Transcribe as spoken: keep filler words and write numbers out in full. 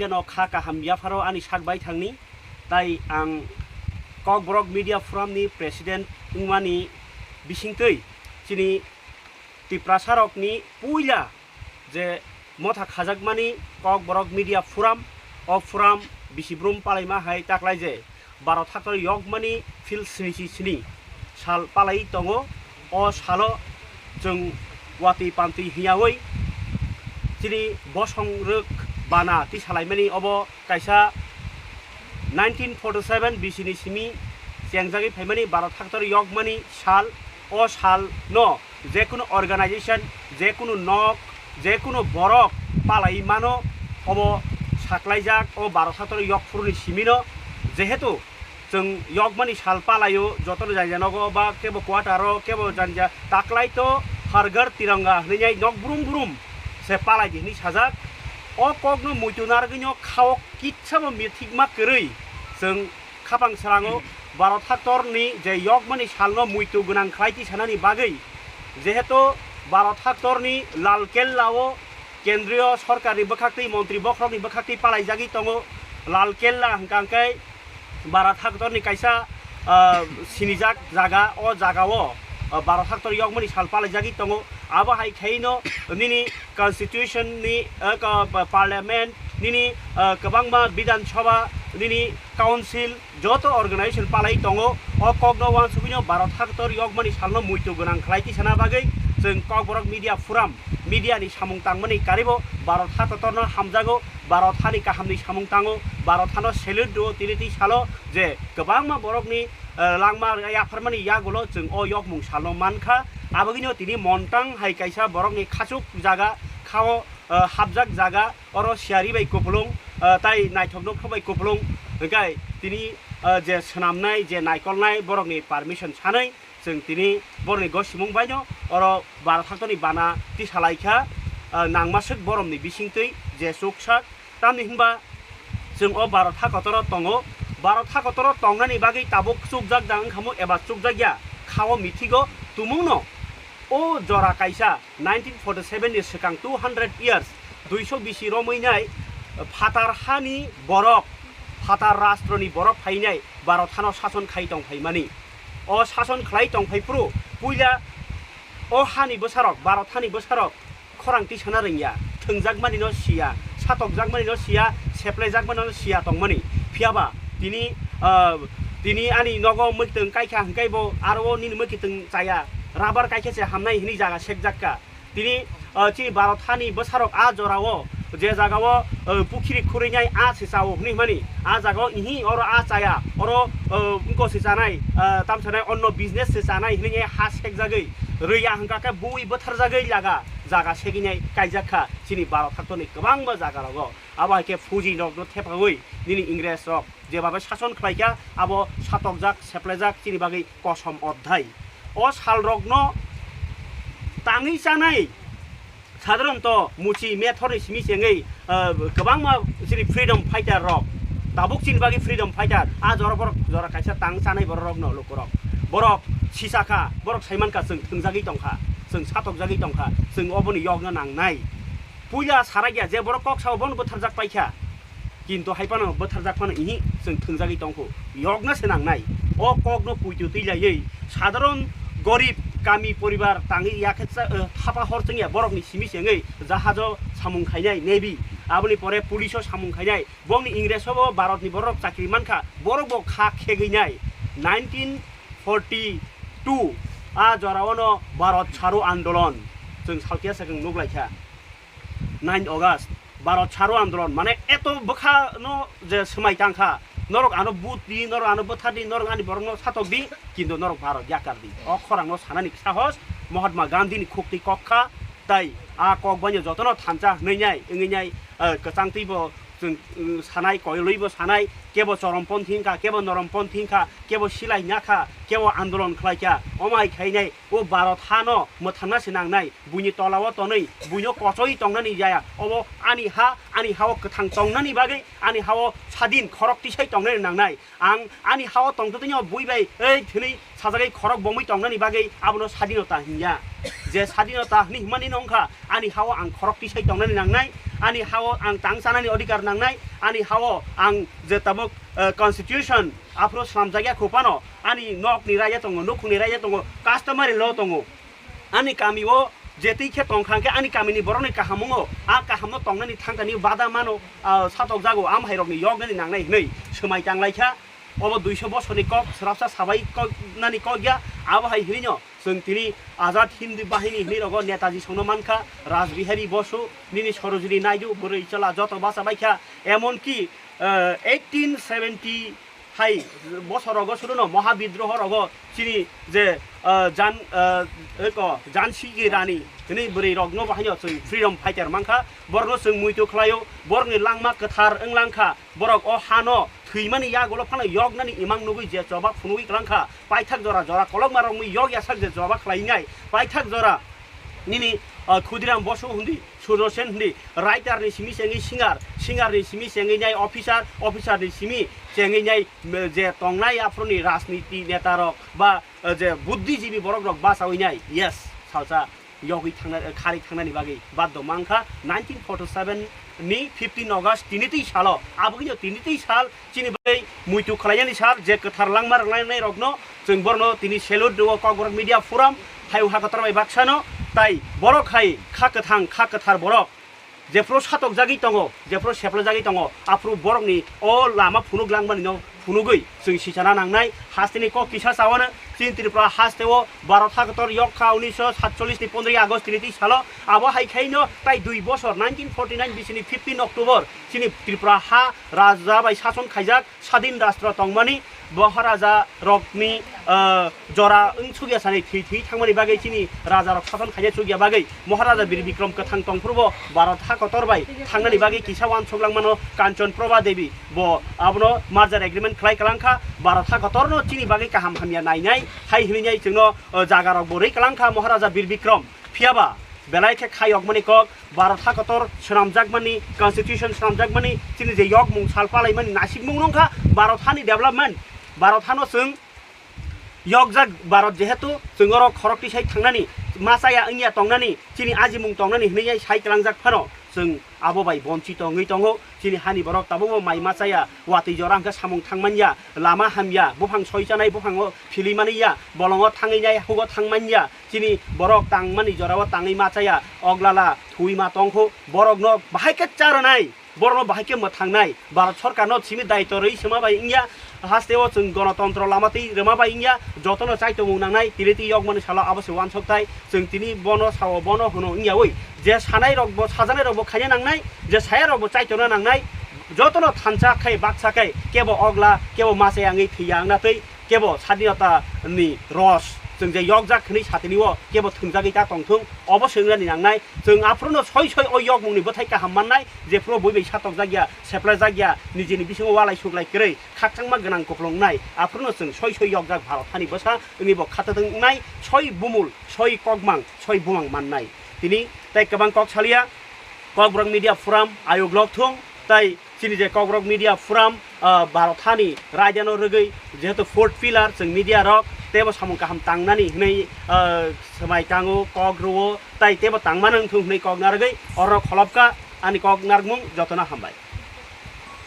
No kha kaham yapharo ani sak bai thangni, tai ang Kokborok Media Forum ni President wngmani bisingtwi chini Tiprasa rokni puila je motha khajakmani Kokborok Media Forum, o forum bisi brum palaima hai taklai je baro thaktor yokmani phil sni si sni sal palai tongo. O salo chwng watwi pantwi hiyawi chini bosong rwk bana tisalaimani obo kaisa nineteen forty seven bisini simi chengjagwi phaimani baro thaktor yokmani sal. O sal no jekunu organization, jekunu nok, jekunu borok palai mano, obo saklaijak o baro thaktor yok phuruni simino. Jehetu chwng yokmani sal palaio, jotono janja nogo ba kebo quarter o, kebo janja taklai to Har Ghar Tiranga hwnwi nok brum brum se palai di hwnwi sajak. O kokno muitu narwgwino khao kitsabo mithikma kwrwi chwng khapang srango baro thaktorni je yokmani salno muitu gwnang khlai tisanani bagwi, jehetu baro thaktorni Lal Kella o kendriyo sorkarni bwkhaktwi, montri bokhorokni bwkhaktwi palaijagwi tongo. Lal Kella hwnkha hwnkhe baro thaktorni kaisa, ah, sinijak jaga, o jagao, ah, baro thaktor yokmani sal palaijagwi tongo. Abo hai khaino nini constitution ni, ah, ka-, pa-, parliament nini, ah, kwbangma bidhan sabha nini council joto organization palai tongo. O kokno uansugwino baro thaktor yokmani salno muitu gwnang khlai tisana bagwi chwng Kokborok Media Forum, media ni samung tangmani karibo baro thaktorno hamjago, baro thani kahamni samung tango, baro thano salute do tini twi salo je kwbangma borokni, eh, langma yapharmani yagulo chwng o yokmung salno mankha. Abogwino tini montang hai kaisa borokni khachuk jaga khao, eh, hapjak jaga, oro siyari bai kupulung, ah, tai naithok nokthok bai kupulung, hwnkhe tini, ah, je swnamnai, je naikolnai borokni permission sanwi chwng tini borokni gosimung baino oro baro thaktorni bana tisalaikha, ah, nangmaswk boromni bisingtwi je chuksak. Tamni hwnba chwng o baro thakotoro tongo, baro thakotoro tongnani bagwi tabuk chukjak da wngkhamu eba chukjakya khao mithigo tumungno. O jora kaisa nineteen forty seven ni swkang two hundred years, duiso bisi romwi nai phatar hani borok, phatar rastroni borok phainai Bharat hano sason khai tong phaimani. O sason khlai tong phai phuru puila o hani bwsarok, Bharat hani bwsarok khorang tisana rwngya, thwngjakmani no siya, satokjakmani no siya, seplaijakmani no siya tongmani. Phiyaba tini, ah, tini ani nogo mwktwng kaikha hwnkhe bo aro o nini mwkitwng chaya, rubber kaikha se hamnai hwnwi jaga sekjakka. Tini, ah, chini Bharat hani bwsarok a jorao je jagao, ah, pukhiri khurwinai a se chao hwnwi hwnmani, a jagao ihi oro a chaya, oro, ah, wngko se chanai, ah, tamsanai onno business se chanai hwnwi ha sekjagwi rwya hwnkha khe bui bwtharjagwi laga jaga seginai kaijak kha chini Bharat haktorni kwbangma jagarogo. Abo hai khe Fuji rokno thepawi nini Ingres rok jebabe sason khlai kha, abo satokjak, seplejak chini bagwi kosom odhai. O salrokno tangwi chanai, sadharanto muchi methorni simi chengwi, ah, kwbangma chini freedom fighter rok, tabuk chini bagwi freedom fighter, a jora borok jora kaisa tang chanai borok rokno lukurok. Borok sisa kha, borok saiman kha, chwng thwngjagwi tong kha, chwng satokjagwi tong kha, chwng oboni yokna nangnai. Puila sarakya je borok kok sao bono bwtharjak paikha. Kintu hai phano bwtharjak phano ihi chwng thwngjagwi tongkhu. Yokna se nangnai. O kokno puitu twi laiwi sadharon gorib kami poribar tangwi yakhe cha-, eh, thapa hor chwngya borokni simi chengwi jahajo samung khainai navy. Aboni pore police o samung khainai. Bongni Ingres o bo Bharatni borok chakri mankha. Borok bo kha khegwinai. Nineteen forty two a jorao no Bharat Chharo Andolon chwng salkhe sakang nuk laikha. Nine August, Bharat Chharo Andolon, mane eto bwkha no je swmai tang kha, norok ano vote di, norok ano bwthar di, norok ani borok no satok di, kintu norok Bharat yakar di. O khorang no sanani sahos Mahatma Gandhi ni khuk twi kok kha, tai a kok bai no joto no thansa hwnwi nai, wngwi nai, eh, kwchang twi bo chwng, mm, sanai, koilwi bo sanai, kebo chorom ponthi wngkha, kebo norom ponthi wngkha, kebo silai nya kha, kebo andolon khlai kha, omo hai khai nai, o Bharat ha no mwthangna se nang nai. Buini tola o tonwi, buino kochoi tongnani jaya. Obo ani ha, ani ha o kwthang tongnani bagwi, ani ha o sadin khorok tisai tongnani nangnai. Ang ani ha o tongtwtwino bui bai, ei, thwnwi sajagwi khorok bomwi tongnani bagwi abono sadinota hinya. Je sadinota hwnwi hwnmani no wngkha, ani ha o ang khorok tisai tongnani nangnai. ani hao ang tang chanani odhikar nangnai, ani hao ang je tabuk, eh, constitution aphuru swnamjakya khupano, ani nokni raida tongo, nukhungni raida tongo, customary law tongo. Ani kamio je twi khe tongkha hwnkhe ani kamini borokni kahamungo a kahamno tongnani thangtani bada mano, ah, satokjago, amhairokni yoknani nangnai hwnwi swmai tanglaikha. Obo duiso bosorni kok, swrapsa sabai kok nani kok ya. Abo hai hinwi no chwng tini Azad Hind Bahini hinwi rogo Netaji songno mankha, Raj Bihari Bosu, nini Sarojini Naidu, bwrwi chwla joto bacha baikha. Emonki, eh, eighteen seventy hai bosor rogo suruno Mahabidroho rogo chini je, eh, jan, eh, eko Jansi ki Rani hinwi bwrwi rokno bahaino chwng freedom fighter mankha. Borokno chwng muitu khlaio, borokni langma kwthar wng langkha. Borok o hano thwimani yagulo phano yoknani imang nugwi je choba phunugwi kwlangkha, paithak jora jora kolokma romwi yok yasak je choba khlainai, paithak jora nini, ah, Khudiram Bosu hundi, Surjo Sen hundi, writer ni simi chengwi singer, singer ni simi chengwi nai officer, officer ni simi chengwi nai, mm, je tongnai aphuruni rajniti neta rok ba, eh, je buddhijibi borok rok bachawi nai, yes, salsa yogwi thangna, kharwi thangnani bagwi baddo mankha. Nineteen forty seven ni fifteen August tini twi salo, abo wngkha tini twi sal chini bagwi muitu khlainani sal, je kwthar langma rwlainai rokno chwng borokno tini salute rwo Kokborok Media Forum, hayung ha kotor bai baksano, tai borok hai kha kwthang kha kwthar borok jephuru satokjagwi tongo, jephuru seplajagwi tongo, aphuru borokni o lama phunuk langmani no phunugwi chwng sichana nangnai. Hasteni kok kisa chawano chini Tripura hasteo Bharat hakotor yokha unisho satchollish ni pondroi August tini twi salo. Abo hai khaino tai dui bosor nineteen forty nine bisini fifteen October chini Tripura ha raja bai sason khaijak, sadin rastro tongmani Maharaja rokni, ah, jora wng sukya sani thwi thwi thangmani bagwi chini raja rok sason khaina chukya bagwi Maharaja Bir Bikrom kwthang tongphuru bo Bharat ha kotor bai thangnani bagwi kisa uansuk langmano Kanchan Prabha Devi bo abono merger agreement khlai kwlangkha. Bharat ha kotorno chini bagwi kaham hamya nainai hai hinwi chwngno, ah, jaga rok bo rwi kwlangkha Maharaja Bir Bikrom. Phiyaba belai khe khayokmani kok, Bharat ha kotor swnamjakmani, constitution swnamjakmani, chini je yokmung sal palaimani nasikmung nungkha Bharat hani development. Bharat hano chwng yokjak, Bharat jehetu chwng oro khorok tisai thangnani, ma chaya wngya tongnani, chini ajimung tongnani hinwi sai kwlangjak phano chwng abo bai bonchito wngwi tongo. Chini hani borok tabukbo mai ma chaya, watwi jora hwnkhe samung thangmanya, lama hamya, buphang soi chanai buphango philimani ya, bolongo thangwi nai hugo thangmanya. Chini borok tangmani jorao tangwi ma chaya, oglala thwi ma tongkhu, borokno bahai khe cha rwnai, borokno bahai khe mwthangnai, Bharat Sorkarno simi daitw rwi swma bai wngya, hasteo chwng gonotontro lama twi rwma bai wngya, jotono chaitomung nangnai, tini twi yokmani salo abo se uansukthai, chwng tini bono sao, bono hwno wngyawi, je sanai rokbo, sajaknai rokbo khaina nangnai, je saya rokbo chaitona nangnai, jotono thansa khai, baksa khai, kebo ogla, kebo ma chaya wngwi thwiya wngna twi, kebo sadinota ni ros chwng je yokjak hwnwi satini o kebo thwngjagwi ta tongthung, obo se wngnani nangnai. Chwng aphuruno soi soi o yokmungni bwthai kaham mannai, jephuru bui bai satokjak ya, seplajak ya, nijini bisingo walai suklai kwrwi khakchangma gwnang kupulung wngnai, aphuruno chwng soi soi yokjak Bharat hani bwsa wngwi bo khatatung wngnai, soi bumul, soi kokmang, soi bumang mannai. Tini tei kwbang kok salia, Kokborok Media Forum ayuk lok thung, tei chini je Kokborok Media Forum, ah, Bharat hani raidano rwgwi jehetu fourth pillar chwng media rok teibo samung kaham tangnani hwnwi, ah, swmai tango, kok rwo, tai teibo tangmano wngthung hwnwi kok narwgwi oro kholopkha. Ani kok narwkmung jotono hambai.